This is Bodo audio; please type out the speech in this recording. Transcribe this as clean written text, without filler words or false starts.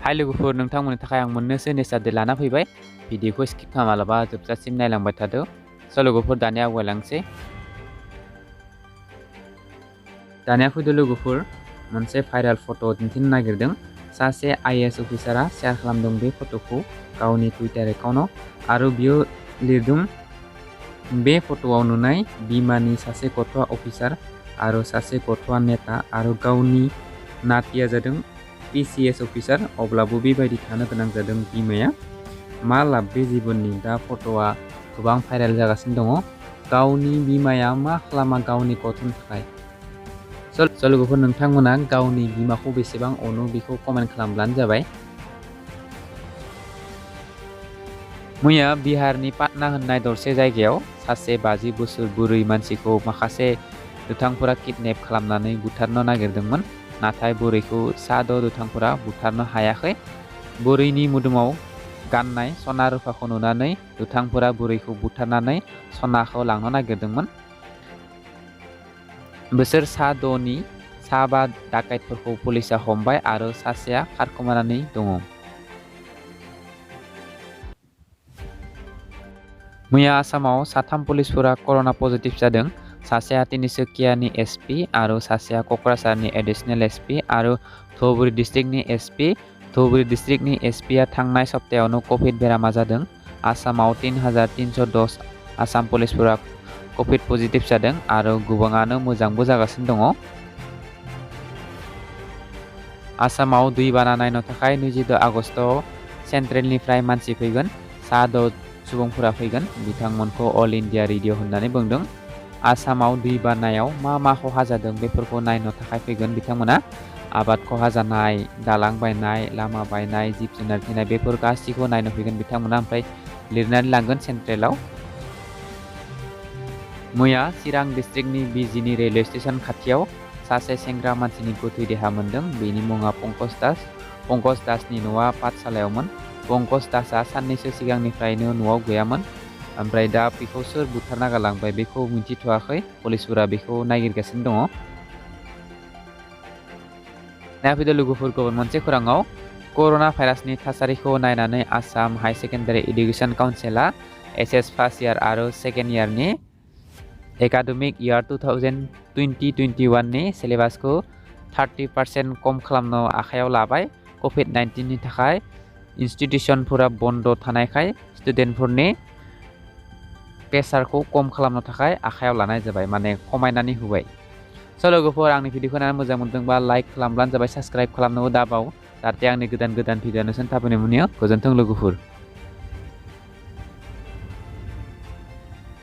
हाय लोगोफोर नोंथांमोननि थाखाय आं मोननैसो नेसार लाना फैबाय भिडिअखौ स्किप खालामालाबा जोबजासिम नायलांबाय थादो स' लोगोफोर दानिया आवगायलांसै दानिया फैदो लोगोफोर मोनसे भाइराल फट' दिन्थिनो नागिरदों सासे आईएएस अफिसारा शेयार खालामदों बे फट'खौ गावनि टुइटार एकाउन्टआव आरो बियो लिरदों बे फट'आव नुनाय बिमानि सासे गथ'आ अफिसार आरो सासे गथ'आ नेता आरो गावनि नातिया जादों PCS अफिसार अब्लाबो बेबायदि थानो गोनां जादों बिमाया मा लाब बे जिबननि दा फट'आ गोबां भाइराल जागासिनो दङ गावनि बिमाया मा खालामा गावनि गथ'नि थाखाय स' लोगोफोर नोंथांमोना गावनि बिमाखौ बेसेबां अनो बेखौ कमेन्ट खालामब्लानो जाबाय मैया बिहारनि पाटना होननाय दरसे जायगायाव सासे 50 बोसोर बुरै मानसिखौ माखासे दुथांफोरा किडनेप खालामनानै बुथारनो नागिरदोंमोन नाथाय बुरैखौ सा 6 दुथांफोरा बुथारनो हायाखै बुरैनि मोदोमाव गाननाय सना रुफाखौ नुनानै दुथांफोरा बुरैखौ बुथारनानै सनाखौ लांनो नागिरदोंमोन बिसोर सा 6नि सा 5 डाकाइतफोरखौ पुलिसा हमबाय आरो सासेया खारखोमानानै दङ मैया आसामाव साथाम पुलिसफोरा कर'ना पजिटिभ जादों सासेया तिनिसुकियानि एसपि आरो सासेया क'क्राझारनि एडिशनेल एसपि आरो धुबुरी डिस्ट्रिक्टनि एसपि धुबुरी डिस्ट्रिक्टनि एसपिआ थांनाय सप्तायावनो कभिड बेरामा जादों आसामाव 3310 आसाम पुलिसफोरा कभिड पजिटिभ जादों आरो गोबाङानो मोजांबो जागासिनो दङ आसामाव दैबाना नायनो थाखाय 22 आगस्तआव सेन्ट्रेलनिफ्राय मानसि फैगोन सा 6 सुबुंफोरा फैगोन बिथांमोनखौ अल इन्डिया रेडिअ होननानै बुंदों आसामाव दैबानायाव मा खहा जादों बेफोरखौ नायनो थाखाय फैगोन बिथांमोना आबाद खहा जानाय दालां बायनाय लामा बायनाय जिब जुनार थैनाय बेफोर गासैखौ नायनो फैगोन बिथांमोना ओमफ्राय लिरनानै लांगोन सेन्ट्रेलाव मैया चिरां डिस्ट्रिक्टनि बिजिनि रेलवे स्टेशन खाथियाव सासे सेंग्रा मानसिनि गोथै देहा मोनदों बेनि मुङा पंकज दासनि न'आ पाठशालायावमोन पंकज दासआ साननैसो सिगांनिफ्रायनो न'आव गैयामोन ओमफ्राय दा बेखौ सोर बुथारना गालांबाय बेखौ मिन्थिथ'वाखै पुलिसफोरा बेखौ नागिरगासिनो दङ दा फैदो लोगोफोर गुबुन मोनसे खौराङाव कर'ना भाइरासनि थासारिखौ नायनानै आसाम हाई सेकेन्डारि एडुकेशन काउन्सिलआ SS फार्स्ट इयार आरो सेकेन्ड इयारनि एकाडेमिक इयार 2020-21 नि सिलेबासखौ 30% खम खालामनो आखायाव लाबाय COVID-19 नि थाखाय इनस्टिट्यूशनफोरा बन्द थानायखाय स्टुडेन्टफोरनि प्रेसारखौ खम खालामनो थाखाय आखायाव लानाय जाबाय माने खमायनानै होबाय स' लोगोफोर आंनि भिडिअखौ नायनानै मोजां मोनदोंबा लाइक खालामब्लानो जाबाय साबस्क्राइब खालामनोबो दाबाव जाहाथे आंनि गोदान भिडिअ नोंसोर थाबैनो मोनो गोजोन्थों लोगोफोर